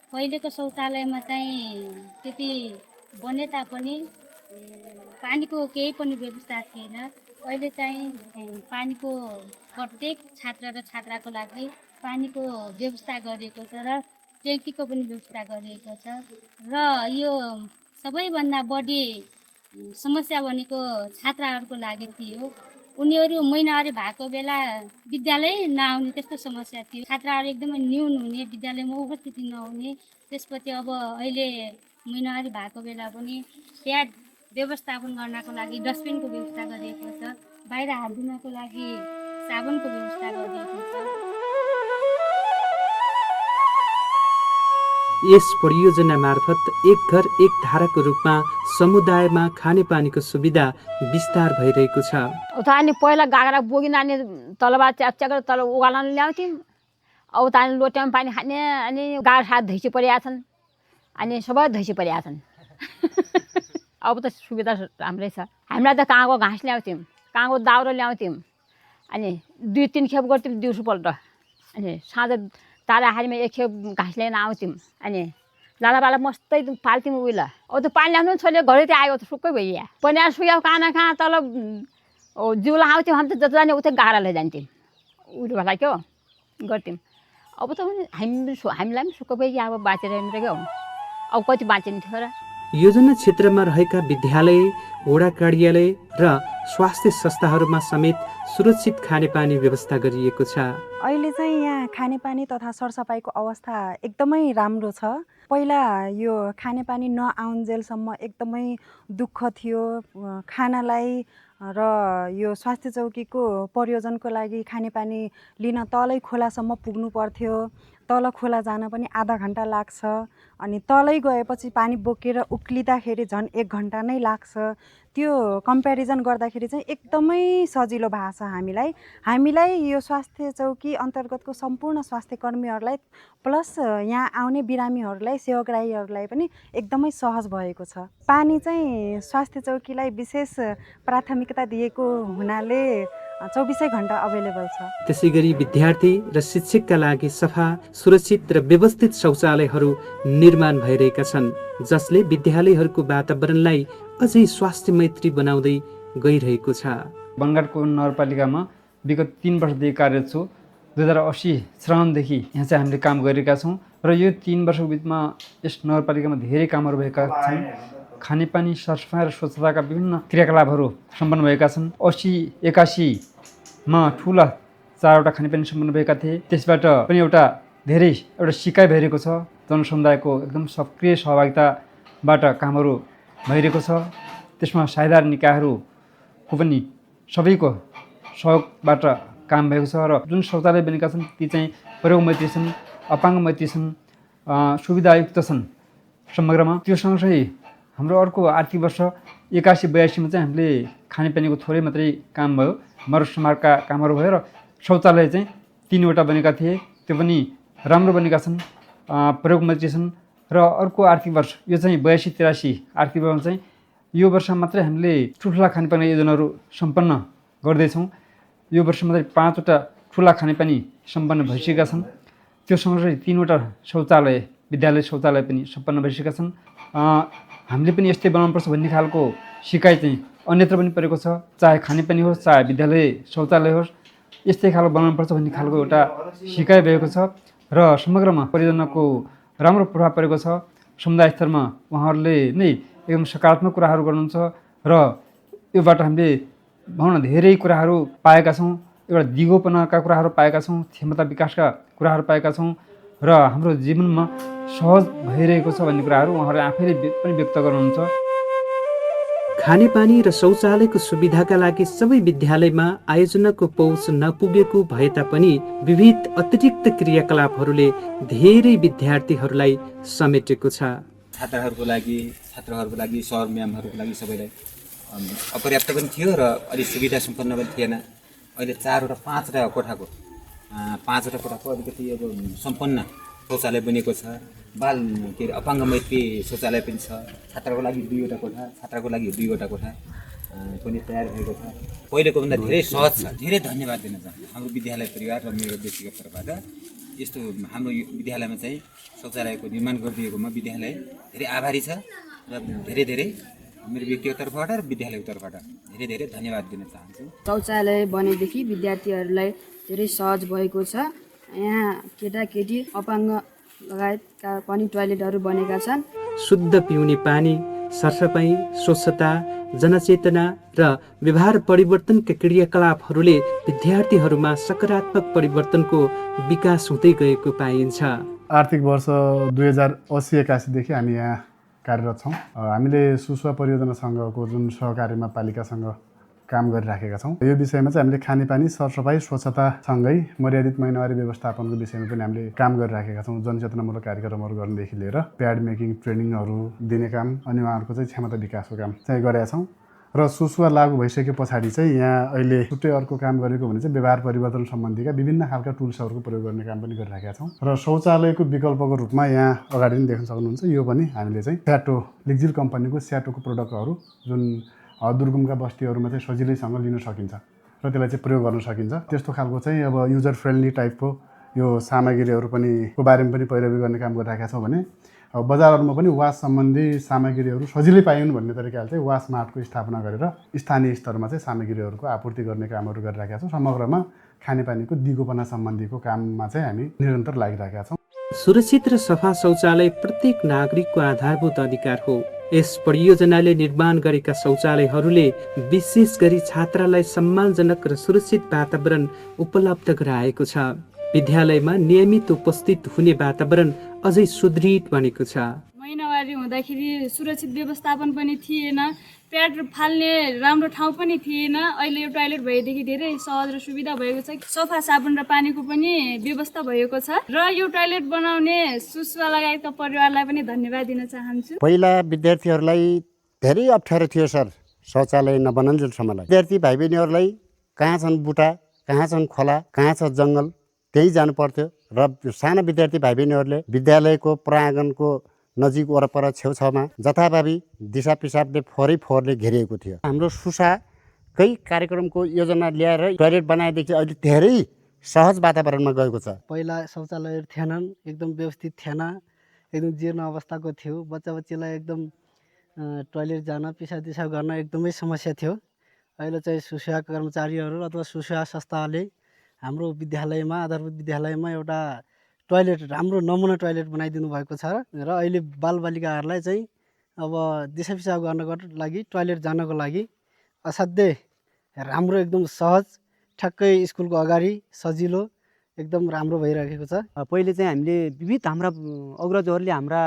Speaker 9: पहिलेको शौचालयमा चाहिँ त्यति बने तापनि पानीको केही पनि व्यवस्था थिएन। अहिले चाहिँ पानीको प्रत्येक छात्र र छात्राको लागि पानीको व्यवस्था गरिएको छ र ट्याङ्कीको पनि व्यवस्था गरिएको छ। र यो सबैभन्दा बढी समस्या भनेको छात्राहरूको लागि थियो। उनीहरू महिनावारी भएको बेला विद्यालय नआउने त्यस्तो समस्या थियो। छात्राहरू एकदमै न्यून हुने, विद्यालयमा उपस्थिति नहुने। त्यसपछि अब अहिले महिनावारी भएको बेला पनि प्याड व्यवस्थापन गर्नको लागि डस्टबिनको व्यवस्था गरिएको छ। बाहिर हात धुनको लागि साबुनको व्यवस्था गरिएको छ।
Speaker 1: यस परियोजना मार्फत एक घर एक धाराको रूपमा समुदायमा खानेपानीको सुविधा विस्तार भइरहेको छ।
Speaker 10: उता अनि पहिला गाग्रा बोकिन अनि तलबाट च्याक तल उगाल्न ल्याउँथ्यौँ। अब उता अनि लोट्यामा पानी खाने, अनि गाडा साथ धैसी परिरहेका छन्, अनि सबै धैसी परिरहेका छन्। अब त सुविधा राम्रै छ। हामीलाई त काँको घाँस ल्याउँथ्यौँ, काँको दाउरो ल्याउँथ्यौँ, अनि 2-3 खेप गर्थ्यौँ दिउँसोपल्ट। अनि साँझ ताराहारीमा 1 खेप घाँस लिएर आउँथ्यौँ। अनि लालाबाला मस्तै पाल्थ्यौँ उहिले। अब त पानी ल्याउनु पनि छोडेर घरै त्यो आयो त सुक्कै भइया। पनि सुक्यो कहाँ तल जिउला आउँथ्यौँ। हामी त जति जाने उतै गाडा लैजान्थ्यौँ, उयोलाई क्या गर्थ्यौँ। अब त हामीलाई पनि सुक्कै भइया। अब बाँचेर क्या हो, अब कति बाँचिने थियो र।
Speaker 1: योजना क्षेत्रमा रहेका विद्यालय, वडा कार्यालय र स्वास्थ्य संस्थाहरूमा समेत सुरक्षित खानेपानी व्यवस्था गरिएको छ।
Speaker 11: अहिले चाहिँ यहाँ खानेपानी तथा सरसफाइको अवस्था एकदमै राम्रो छ। पहिला यो खानेपानी नआउन्जेलसम्म एकदमै दुःख थियो। खानालाई र यो स्वास्थ्य चौकीको प्रयोजनको लागि खानेपानी लिन तलै खोलासम्म पुग्नु पर्थ्यो। तल खोला जान पनि आधा घन्टा लाग्छ। अनि तलै गएपछि पानी बोकेर उक्लिँदाखेरि झन् 1 घन्टा नै लाग्छ। त्यो कम्पेरिजन गर्दाखेरि चाहिँ एकदमै सजिलो भएको छ हामीलाई यो स्वास्थ्य चौकी अन्तर्गतको सम्पूर्ण स्वास्थ्य कर्मीहरूलाई प्लस यहाँ आउने बिरामीहरूलाई, सेवाग्राहीहरूलाई पनि एकदमै सहज भएको छ। पानी चाहिँ स्वास्थ्य चौकीलाई विशेष प्राथमिकता दिएको हुनाले 24 घण्टा अभाइलेबल छ।
Speaker 1: त्यसैगरी विद्यार्थी र शिक्षकका लागि सफा, सुरक्षित र व्यवस्थित शौचालयहरू निर्माण भइरहेका छन्, जसले विद्यालयहरूको वातावरणलाई अझै स्वास्थ्य मैत्री बनाउँदै गइरहेको छ।
Speaker 5: वनगाड कुपिन नगरपालिकामा विगत 3 वर्षदेखि कार्यरत छु। 2080 श्रावणदेखि यहाँ चाहिँ हामीले काम गरिरहेका छौँ र यो 3 वर्षको बिचमा यस नगरपालिकामा धेरै कामहरू भएका छन्। खानेपानी, सरसफाइ र स्वच्छताका विभिन्न क्रियाकलापहरू सम्पन्न भएका छन्। 80-81मा ठुला 4वटा खानेपानी सम्पन्न भएका थिए। त्यसबाट पनि एउटा सिकाइ भइरहेको छ। जनसमुदायको एकदम सक्रिय सहभागिताबाट कामहरू भइरहेको छ। त्यसमा साझेदार निकायहरूको पनि सबैको सहयोगबाट काम भएको छ। र जुन शौचालय बनेका छन् ती चाहिँ प्रयोग मैत्री छन्, अपाङ्ग मैत्री छन्, सुविधायुक्त छन्। समग्रमा। त्यो सँगसँगै हाम्रो अर्को आर्थिक वर्ष 81-82 चाहिँ हामीले खानेपानीको थोरै मात्रै काम भयो, मरसमारका कामहरू भयो र शौचालय चाहिँ 3वटा बनेका थिए, त्यो पनि राम्रो बनेका छन्, प्रयोगमैत्री छन्। र अर्को आर्थिक वर्ष यो चाहिँ 82-83 आर्थिक वर्षमा चाहिँ यो वर्ष मात्रै हामीले ठुल्ठुला खानेपानी योजनाहरू सम्पन्न गर्दैछौँ। यो वर्ष मात्रै 5वटा ठुला खानेपानी सम्पन्न भइसकेका छन्। त्यो सँगसँगै 3वटा शौचालय, विद्यालय शौचालय पनि सम्पन्न भइसकेका छन्। हामीले पनि यस्तै बनाउनुपर्छ भन्ने खालको सिकाइ चाहिँ अन्यत्र पनि परेको छ, चाहे खानेपानी होस् चाहे विद्यालय शौचालय होस्, यस्तै खालको बनाउनुपर्छ भन्ने खालको एउटा सिकाइ भएको छ र समग्रमा परियोजनाको राम्रो प्रभाव परेको छ। समुदाय स्तरमा उहाँहरूले नै एकदम सकारात्मक कुराहरू गर्नुहुन्छ र योबाट हामीले भनौँ न धेरै कुराहरू पाएका छौँ। एउटा दिगोपनाका कुराहरू पाएका छौँ, क्षमता विकासका कुराहरू पाएका छौँ र हाम्रो जीवनमा सहज भइरहेको छ भन्ने कुराहरू उहाँहरूले आफैले पनि व्यक्त गर्नुहुन्छ।
Speaker 1: खानेपानी र शौचालयको सुविधाका लागि सबै विद्यालयमा आयोजनाको पहुँच नपुगेको भए तापनि विविध अतिरिक्त क्रियाकलापहरूले धेरै विद्यार्थीहरूलाई समेटेको छ।
Speaker 12: छात्रहरूको लागि सर म्यामहरूको लागि सबैलाई अपर्याप्त पनि थियो र अलिक सुविधा सम्पन्न पनि थिएन। अहिले 5वटा कोठाको अलिकति अब सम्पन्न शौचालय बनेको छ। अपाङ्ग मैत्री शौचालय पनि छ। छात्रको लागि 2वटा कोठा, छात्राको लागि 2वटा कोठा पनि तयार भएको छ। पहिलेको भन्दा धेरै सहज छ। धेरै धन्यवाद दिन चाहन्छु हाम्रो विद्यालय परिवार र मेरो व्यक्तिगत तर्फबाट। यस्तो हाम्रो विद्यालयमा चाहिँ शौचालयको निर्माण गरिदिएकोमा विद्यालय धेरै आभारी छ र धेरै मेरो व्यक्तिगत तर्फबाट र विद्यालयको तर्फबाट धेरै धन्यवाद दिन चाहन्छु।
Speaker 3: शौचालय बनेदेखि विद्यार्थीहरूलाई धेरै सहज भएको छ। यहाँ केटाकेटी अपाङ्ग लगायतका पनि टोयलेटहरू बनेका छन्।
Speaker 1: शुद्ध पिउने पानी, सरसफाइ, स्वच्छता, जनचेतना र व्यवहार परिवर्तनका क्रियाकलापहरूले विद्यार्थीहरूमा सकारात्मक परिवर्तनको विकास हुँदै गएको पाइन्छ।
Speaker 13: आर्थिक वर्ष 2080-81 देखि हामी यहाँ कार्यरत छौँ। हामीले सुस्वा परियोजना सङ्घको जुन सहकार्यमा पालिकासँग काम गरिराखेका छौँ। यो विषयमा चाहिँ हामीले खानेपानी, सरसफाइ, स्वच्छतासँगै मर्यादित महिनावारी व्यवस्थापनको विषयमा पनि हामीले काम गरिराखेका छौँ। जनचेतनामूलक कार्यक्रमहरू गर्नेदेखि लिएर प्याड मेकिङ ट्रेनिङहरू दिने काम अनि उहाँहरूको चाहिँ क्षमता विकासको काम चाहिँ गरेका छौँ। र सुस्वा लागू भइसके पछाडि चाहिँ यहाँ अहिले छुट्टै अर्को काम गरेको भने चाहिँ व्यवहार परिवर्तन सम्बन्धीका विभिन्न खालका टुल्सहरूको प्रयोग गर्ने काम पनि गरिराखेका छौँ। र शौचालयको विकल्पको रूपमा यहाँ अगाडि पनि देख्न सक्नुहुन्छ, यो पनि हामीले चाहिँ स्याटो, लिग्जिल कम्पनीको स्याटोको प्रडक्टहरू जुन दुर्गमका बस्तीहरूमा चाहिँ सजिलैसँग लिन सकिन्छ र त्यसलाई चाहिँ प्रयोग गर्न सकिन्छ। त्यस्तो खालको चाहिँ अब युजर फ्रेन्डली टाइपको यो सामग्रीहरू पनि को बारेमा पनि पैरवी गर्ने काम गरिरहेका छौँ भने अब बजारहरूमा पनि वास सम्बन्धी सामग्रीहरू सजिलै पाइन् भन्ने तरिकाले चाहिँ वास मार्टको स्थापना गरेर स्थानीय स्तरमा चाहिँ सामग्रीहरूको आपूर्ति गर्ने कामहरू गरिरहेका छौँ। समग्रमा खानेपानीको दिगोपना सम्बन्धीको काममा चाहिँ हामी निरन्तर लागिरहेका छौँ।
Speaker 1: सुरक्षित र सफा शौचालय प्रत्येक नागरिकको आधारभूत अधिकार हो। यस परियोजनाले निर्माण गरेका शौचालयहरूले विशेष गरी छात्रालाई सम्मानजनक र सुरक्षित वातावरण उपलब्ध गराएको छ। विद्यालयमा नियमित उपस्थित हुने वातावरण अझै सुदृढ बनेको छ।
Speaker 3: महिनावारी हुँदाखेरि सुरक्षित व्यवस्थापन पनि थिएन, प्याड फाल्ने राम्रो ठाउँ पनि थिएन। अहिले यो टोयलेट भएदेखि धेरै सहज र सुविधा भएको छ। सफा साबुन र पानीको पनि व्यवस्था भएको छ र यो टोयलेट बनाउने सुस्वा लगायतका परिवारलाई पनि धन्यवाद दिन चाहन्छु।
Speaker 14: पहिला विद्यार्थीहरूलाई धेरै अप्ठ्यारो थियो सर, शौचालय नबनाउन्जेलसम्मलाई। विद्यार्थी भाइ बहिनीहरूलाई कहाँ छन् बुटा, कहाँ छन् खोला, कहाँ छ जङ्गल, त्यही जानु पर्थ्यो र साना विद्यार्थी भाइ बहिनीहरूले विद्यालयको प्राङ्गणको नजिक वरपर छेउछाउमा जथाभावी दिशा पिसाबले फोहोरले घेरिएको थियो। हाम्रो सुसाकै कार्यक्रमको योजना ल्याएर टोयलेट बनाएदेखि अहिले धेरै सहज वातावरणमा गएको छ।
Speaker 15: पहिला शौचालयहरू थिएनन्, एकदम व्यवस्थित थिएन, एकदम जीर्ण अवस्थाको थियो। बच्चालाई एकदम टोयलेट जान, पिसाब दिसाब गर्न एकदमै समस्या थियो। अहिले चाहिँ सुस्वा कर्मचारीहरू अथवा सुस्वा संस्थाले हाम्रो विद्यालयमा, आधारभूत विद्यालयमा एउटा टोयलेट, राम्रो नमुना टोयलेट बनाइदिनु भएको छ र अहिले बालबालिकाहरूलाई चाहिँ अब दिशा पिसाब गर्नको लागि, टोयलेट जानको लागि असाध्यै राम्रो, एकदम सहज, ठ्याक्कै स्कुलको अगाडि सजिलो, एकदम राम्रो भइरहेको छ।
Speaker 16: पहिले चाहिँ हामीले विविध हाम्रा अग्रजहरूले, हाम्रा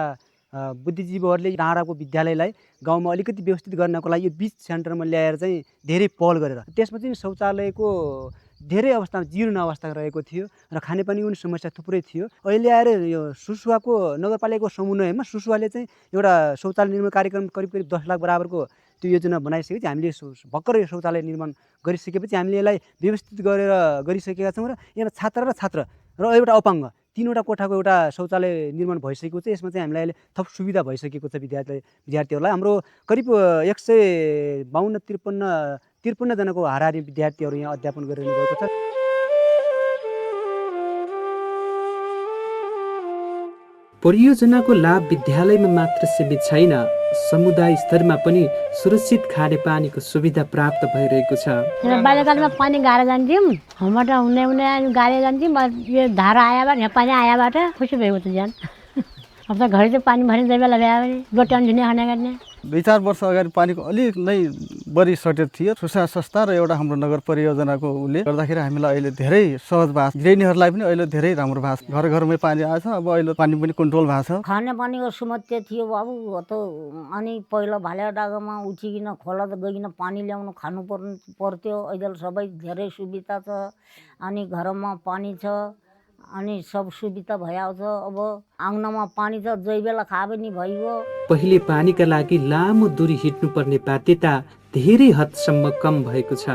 Speaker 16: बुद्धिजीवीहरूले डाँडाको विद्यालयलाई गाउँमा अलिकति व्यवस्थित गर्नको लागि यो बिच सेन्टरमा ल्याएर चाहिँ धेरै पहल गरेर त्यसमा चाहिँ शौचालयको धेरै अवस्थामा जीर्ण अवस्था रहेको थियो र खानेपानीको पनि समस्या थुप्रै थियो। अहिले आएर यो सुसुवाको नगरपालिकाको समन्वयमा सुसुवाले चाहिँ एउटा शौचालय निर्माण कार्यक्रम करिब 10 लाख बराबरको त्यो योजना बनाइसकेपछि हामीले भर्खर यो शौचालय निर्माण गरिसकेपछि हामीले यसलाई व्यवस्थित गरिसकेका छौँ र यहाँ छात्र र एउटा अपाङ्ग 3वटा कोठाको एउटा शौचालय निर्माण भइसकेको छ। यसमा चाहिँ हामीलाई अहिले थप सुविधा भइसकेको छ विद्यार्थीहरूलाई। हाम्रो करिब 152-53 जनाको हाराहारी विद्यार्थीहरू यहाँ अध्यापन गरिरहनु भएको छ।
Speaker 1: परियोजनाको लाभ विद्यालयमा मात्र सीमित छैन, समुदाय स्तरमा पनि सुरक्षित खानेपानीको सुविधा प्राप्त भइरहेको छ।
Speaker 10: बाल्यकालमा पानी गाह्रो जान्थ्यौँ, हमबाट हुने गाह्रो जान्थ्यौँ। यो धारा आएबाट यहाँ पानी आएबाट खुसी भएको छ जान। अब त घरि चाहिँ पानी भरि बेला भ्या भने लोट्याउनु झुने खाने गर्ने।
Speaker 17: 2-4 वर्ष अगाडि पानीको अलिक नै बढी सर्टेज थियो। सुसा संस्था र एउटा हाम्रो नगर परियोजनाको उसले गर्दाखेरि हामीलाई अहिले धेरै सहज भएको छ। गृहिणीहरूलाई पनि अहिले धेरै राम्रो भएको छ। घर घरमै पानी आएछ। अब अहिले पानी पनि कन्ट्रोल भएको छ।
Speaker 10: खाने पानीको समस्या थियो बाबु। अनि पहिला भाले डाँगामा उठिकन खोला त गइकन पानी ल्याउनु खानु पर्थ्यो। अहिले सबै धेरै सुविधा छ। अनि घरमा पानी छ, अनि सब सुविधा भइहाल्छ। अब आँगनमा पानी छ, जै बेला खा पनि भइगयो।
Speaker 1: पहिले पानीका लागि लामो दूरी हिँड्नुपर्ने बाध्यता धेरै हदसम्म कम भएको छ।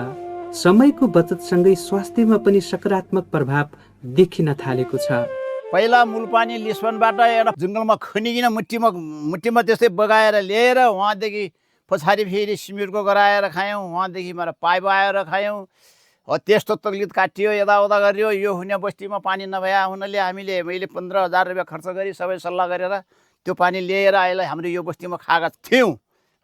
Speaker 1: समयको बचतसँगै स्वास्थ्यमा पनि सकारात्मक प्रभाव देखिन थालेको छ।
Speaker 18: पहिला मूल पानी लिस्बनबाट एउटा जङ्गलमा खनिकन मुट्टीमा त्यस्तै बगाएर ल्याएर वहाँदेखि पछाडि फेरि सिमेन्टको गराएर खायौँ। वहाँदेखि मेरो पाइप आएर खायौँ। त्यस्तो तकलिफ काटियो, यताउता गरियो। यो हुने बस्तीमा पानी नभए हुनाले मैले 15,000 रुपियाँ खर्च गरी सबै सल्लाह गरेर त्यो पानी ल्याएर अहिले हाम्रो यो बस्तीमा खाएका थियौँ।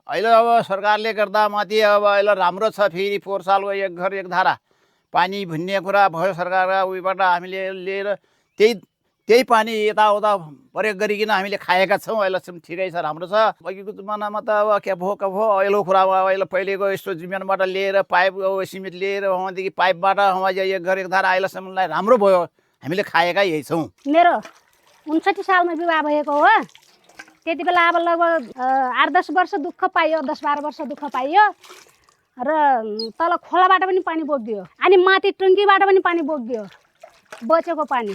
Speaker 18: अहिले अब सरकारले गर्दा माथि अब अहिले राम्रो छ। फेरि पोहोर सालको एक घर एक धारा पानी भन्ने कुरा भयो। सरकारका उयोबाट हामीले लिएर त्यही पानी यताउता प्रयोग गरिकन हामीले खाएका छौँ। अहिलेसम्म ठिकै छ, राम्रो छ। अघिको जमानामा त अब के भयो अहिलेको कुरामा अहिले पहिलेको यस्तो जमिनबाट लिएर पाइप सिमेन्ट लिएर वहाँदेखि पाइपबाट वहाँ एक घर एक धारा अहिलेसम्मलाई राम्रो भयो। हामीले खाएका यही छौँ।
Speaker 19: मेरो 59 सालमा विवाह भएको हो। त्यति बेला अब लगभग 8-10 वर्ष दुःख पाइयो, 10-12 वर्ष दुःख पाइयो। र तल खोलाबाट पनि पानी बोक्दियो, अनि माथि टङ्कीबाट पनि पानी बोक्दियो, बचेको पानी।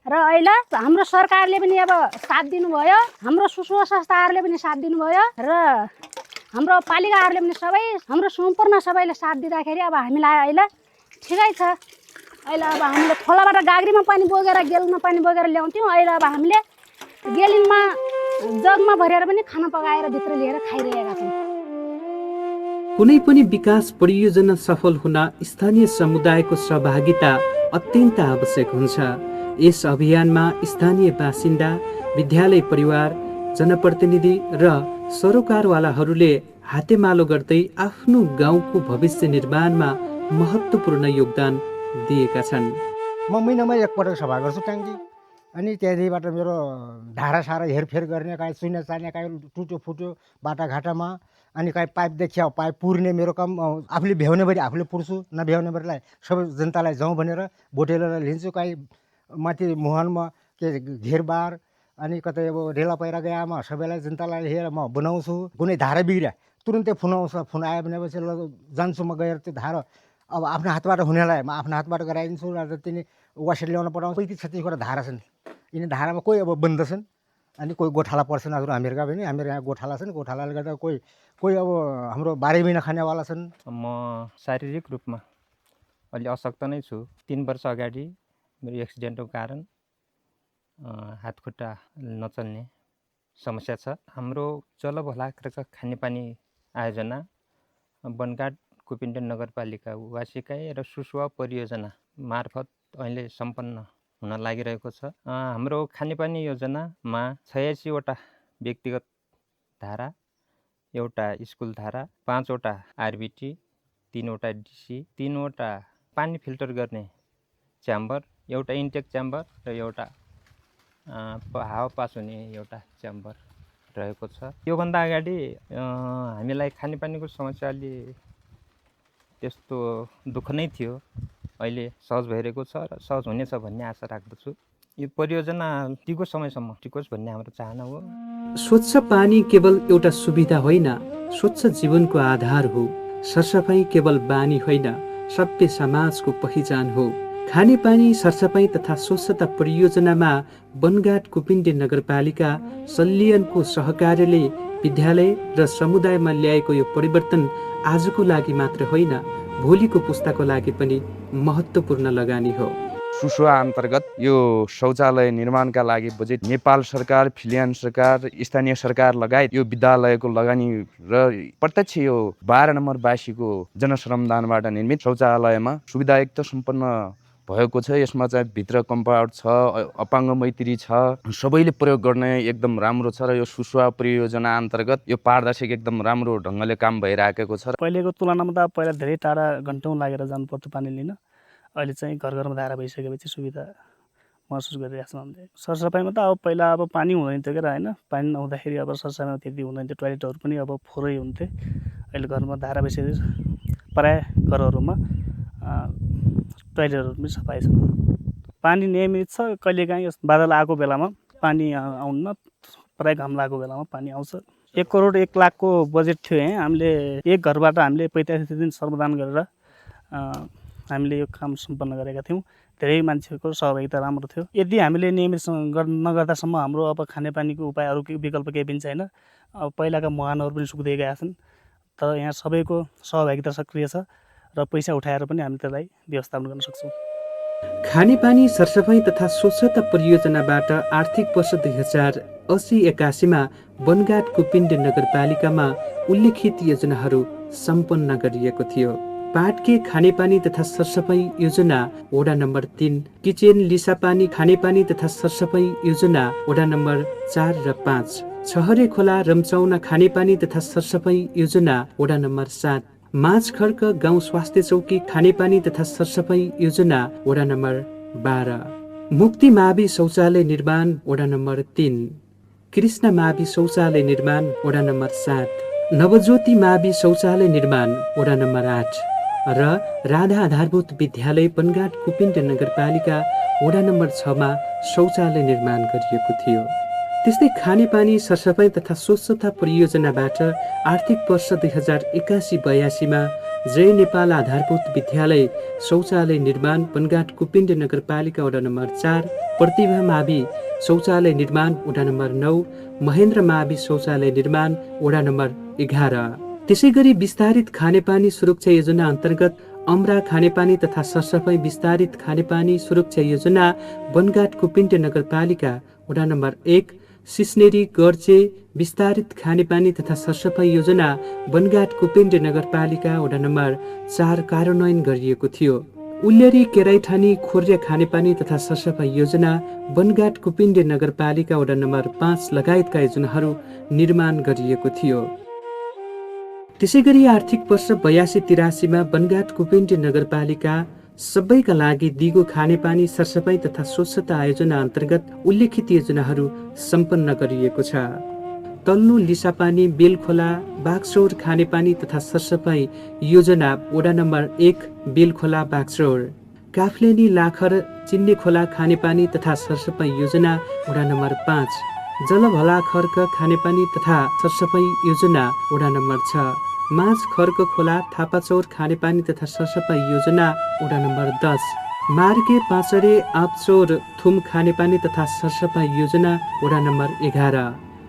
Speaker 19: र अहिले हाम्रो सरकारले पनि अब साथ दिनुभयो, हाम्रो सुसुवा संस्थाहरूले पनि साथ दिनुभयो, र हाम्रो पालिकाहरूले पनि सबै हाम्रो सम्पूर्ण सबैले साथ दिँदाखेरि अब हामीलाई अहिले ठिकै छ। अहिले अब हामीले खोलाबाट गाग्रीमा पानी बोकेर गेलमा पानी बोकेर ल्याउँथ्यौँ। अहिले अब हामीले गेलिनमा जगमा भरेर पनि खाना पकाएर भित्र लिएर खाइरहेका छौँ।
Speaker 1: कुनै पनि विकास परियोजना सफल हुन स्थानीय समुदायको सहभागिता अत्यन्त आवश्यक हुन्छ। यस अभियानमा स्थानीय बासिन्दा, विद्यालय परिवार, जनप्रतिनिधि र सरोकारवालाहरूले हातेमालो गर्दै आफ्नो गाउँको भविष्य निर्माणमा महत्त्वपूर्ण योगदान दिएका छन्।
Speaker 20: म महिनामा एकपटक सभा गर्छु ट्याङ्की, अनि त्यहाँदेखिबाट मेरो धारा सारा हेरफेर गर्ने, काहीँ चुइना चाल्ने, काहीँ टुट्यो फुट्यो बाटाघाटामा, अनि काहीँ पाइप देखियो पाइप पुर्ने मेरो काम आफूले भ्याउने भरि आफूले पुर्छु, नभ्याउने भरिलाई सबै जनतालाई जाउँ भनेर भोटेलेर लिन्छु। काहीँ माथि मुहानमा के घेरबार अनि कतै अब रेला पहिरा गएमा सबैलाई जनतालाई लिएर म बनाउँछु। कुनै धारा बिग्रियो तुरुन्तै फोन आउँछ, फोन आयो भनेपछि जान्छु म गएर त्यो धारा अब आफ्नो हातबाट हुनेलाई म आफ्नो हातबाट गराइदिन्छु। र तिनी वासेर ल्याउन पठाउँछु। 35-36वटा धारा छन्। यिनी धारामा कोही अब बन्दछन्, अनि कोही गोठाला पर्छन्। हजुर हामीहरूका पनि हाम्रो यहाँ गोठाला छन्। गोठालाले गर्दा कोही अब हाम्रो 12 महिना खानेवाला छन्।
Speaker 21: म शारीरिक रूपमा अलि अशक्त नै छु। 3 वर्ष अगाडि मेरो एक्सिडेन्टको कारण हातखुट्टा नचल्ने समस्या छ। हाम्रो जलभलाक्रका खानेपानी आयोजना बनगाड कुपिन्डे नगरपालिका वासिकाई र सुसुवा परियोजना मार्फत अहिले सम्पन्न हुन लागिरहेको छ। हाम्रो खानेपानी योजनामा 86वटा व्यक्तिगत धारा, एउटा स्कुल धारा, 5वटा आरबिटी, 3वटा डिसी, 3वटा पानी फिल्टर गर्ने च्याम्बर, एउटा इन्टेक च्याम्बर र एउटा हावा पास हुने एउटा च्याम्बर रहेको छ। योभन्दा अगाडि हामीलाई खानेपानीको समस्या अलि त्यस्तो दुःख नै थियो। अहिले सहज भइरहेको छ र सहज हुनेछ भन्ने आशा राख्दछु। यो परियोजना टिको समयसम्म टिकोस् भन्ने हाम्रो चाहना हो।
Speaker 1: स्वच्छ पानी केवल एउटा सुविधा होइन, स्वच्छ जीवनको आधार हो। सरसफाइ केवल बानी होइन, सभ्य समाजको पहिचान हो। खानेपानी सरसफाई तथा स्वच्छता परियोजनामा बनगाड कुपिन्डे नगरपालिका सल्लियनको सहकार्यले विद्यालय र समुदायमा ल्याएको यो परिवर्तन आजको लागि मात्र होइन, भोलिको पुस्ताको लागि पनि महत्त्वपूर्ण लगानी हो।
Speaker 2: सुसुवा अन्तर्गत यो शौचालय निर्माणका लागि बजेट नेपाल सरकार, फिलियान सरकार, स्थानीय सरकार लगायत यो विद्यालयको लगानी र प्रत्यक्ष यो 12 नम्बर बासीको जनश्रमदानबाट निर्मित शौचालयमा सुविधायुक्त सम्पन्न भएको छ। यसमा चाहिँ भित्र कम्पाउन्ड छ, अपाङ्ग मैत्री छ, सबैले प्रयोग गर्ने एकदम राम्रो छ र यो सुसुवा परियोजना अन्तर्गत यो पारदर्शक एकदम राम्रो ढङ्गले काम भइराखेको छ।
Speaker 22: पहिलेको तुलनामा त पहिला धेरै टाढा घन्टौँ लागेर जानुपर्थ्यो पानी लिन, अहिले चाहिँ घर घरमा धारा भइसकेपछि सुविधा महसुस गरिरहेको छौँ हामीले। सरसफाइमा त अब पहिला अब पानी हुँदैन थियो क्या होइन, पानी नहुँदाखेरि अब सरसफाइमा त्यति हुँदैन थियो, टोयलेटहरू पनि अब फोरै हुन्थे। अहिले घरमा धारा भइसकेपछि प्रायः घरहरूमा टोयलेटहरू पनि सफाइ छ, पानी नियमित छ। कहिलेकाहीँ बादल आएको बेलामा पानी आउन्न, प्रायः घाम लागेको बेलामा पानी आउँछ। 1 करोड 1 लाखको बजेट थियो यहाँ, हामीले एक घरबाट हामीले 45 दिन श्रमदान गरेर हामीले यो काम सम्पन्न गरेका थियौँ। धेरै मान्छेको सहभागिता राम्रो थियो। यदि हामीले नियमित नगर्दासम्म हाम्रो अब खानेपानीको उपाय अरू विकल्प केही पनि छैन। अब पहिलाका मुहानहरू पनि सुक्दै गएका छन्, तर यहाँ सबैको सहभागिता सक्रिय छ र पैसा उठाएर पनि हामी त्यसलाई व्यवस्थापन गर्न सक्छौँ।
Speaker 1: खानेपानी सरसफाई तथा स्वच्छता परियोजनाबाट आर्थिक वर्ष 2080-81मा बनगाड कुपिन्डे नगरपालिकामा उल्लेखित योजनाहरू सम्पन्न गरिएको थियो। पाटके खानेपानी तथा सरसफाई योजना वडा नम्बर 3, किचेन लिसापानी खानेपानी तथा सरसफाई योजना वडा नम्बर 4 र 5, छहरे खोला रम्चाउना खानेपानी तथा सरसफाई योजना वडा नम्बर 7, माझ खर्क गाउँ स्वास्थ्य चौकी खानेपानी तथा सरसफाई योजना वडा नम्बर 12, मुक्ति मावि शौचालय निर्माण वडा नम्बर 3, कृष्ण मावि शौचालय निर्माण वडा नम्बर 7, नवज्योति मावि शौचालय निर्माण वडा नम्बर 8 र राधा आधारभूत विद्यालय बनगाड कुपिन्डे नगरपालिका वडा नम्बर 6मा शौचालय निर्माण गरिएको थियो। त्यस्तै खानेपानी सरसफाई तथा स्वच्छता परियोजनाबाट आर्थिक वर्ष 2081-82मा जय नेपाल आधारभूत विद्यालय शौचालय निर्माण बनगाड कुपिन्डे नगरपालिका वडा नम्बर 4, प्रतिभा मावि शौचालय निर्माण वडा नम्बर 9, महेन्द्र मावि शौचालय निर्माण वडा नम्बर 11। त्यसै गरी विस्तारित खानेपानी सुरक्षा योजना अन्तर्गत अमरा खानेपानी तथा सरसफाई विस्तारित खानेपानी सुरक्षा योजना बनगाड कुपिन्डे नगरपालिका वडा नम्बर 1, सिस्नेरी गर्चे विस्तारित खानेपानी तथा सरसफाई योजना बनगाड कुपिन्डे नगरपालिका वडा नम्बर 4 कार्यान्वयन गरिएको थियो। उल्लेरी केराइठानी खोर्या खानेपानी तथा सरसफाई योजना बनगाड कुपिन्डे नगरपालिका वडा नम्बर 5 लगायतका योजनाहरू निर्माण गरिएको थियो। त्यसै गरी आर्थिक वर्ष 82-83मा बनगाड कुपिन्डे नगरपालिका सबैका लागि दिगो खानेपानी सरसफाई तथा स्वच्छता आयोजना अन्तर्गत उल्लेखित योजनाहरू सम्पन्न गरिएको छ। तल्लो लिसापानी बेलखोला बागचौर खानेपानी तथा सरसफाई योजना वडा नम्बर 1 बेलखोला बागचौर, काफ्लेनी लाखर चिन्ने खोला खानेपानी तथा सरसफाई योजना वडा नम्बर 5, जलभला खर्क खानेपानी तथा सरसफाई योजना वडा नम्बर 6, माझ खर्क खोला थापाचौर खानेपानी तथा सरसफाई योजना वडा नम्बर 10, मार्के पाँचरे आपचौर थुम खानेपानी तथा सरसफाई योजना वडा नम्बर 11,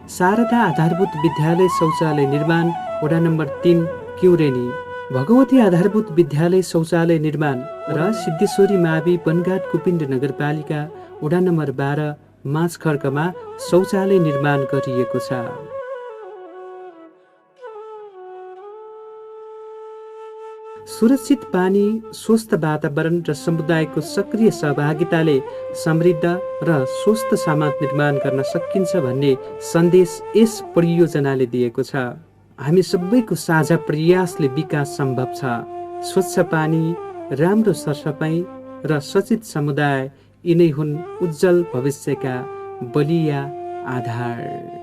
Speaker 1: शारदा आधारभूत विद्यालय शौचालय निर्माण वडा नम्बर 3 क्युरेनी, भगवती आधारभूत विद्यालय शौचालय निर्माण र सिद्धेश्वरी मावि बनगाड कुपिन्डे नगरपालिका वडा नम्बर 12 माझ खर्कमा शौचालय निर्माण गरिएको छ। सुरक्षित पानी, स्वस्थ वातावरण र समुदायको सक्रिय सहभागिताले समृद्ध र स्वस्थ समाज निर्माण गर्न सकिन्छ भन्ने सन्देश यस परियोजनाले दिएको छ। हामी सबैको साझा प्रयासले विकास सम्भव छ। स्वच्छ पानी, राम्रो सरसफाइ र सचेत समुदाय यिनै हुन् उज्जवल भविष्यका बलिया आधार।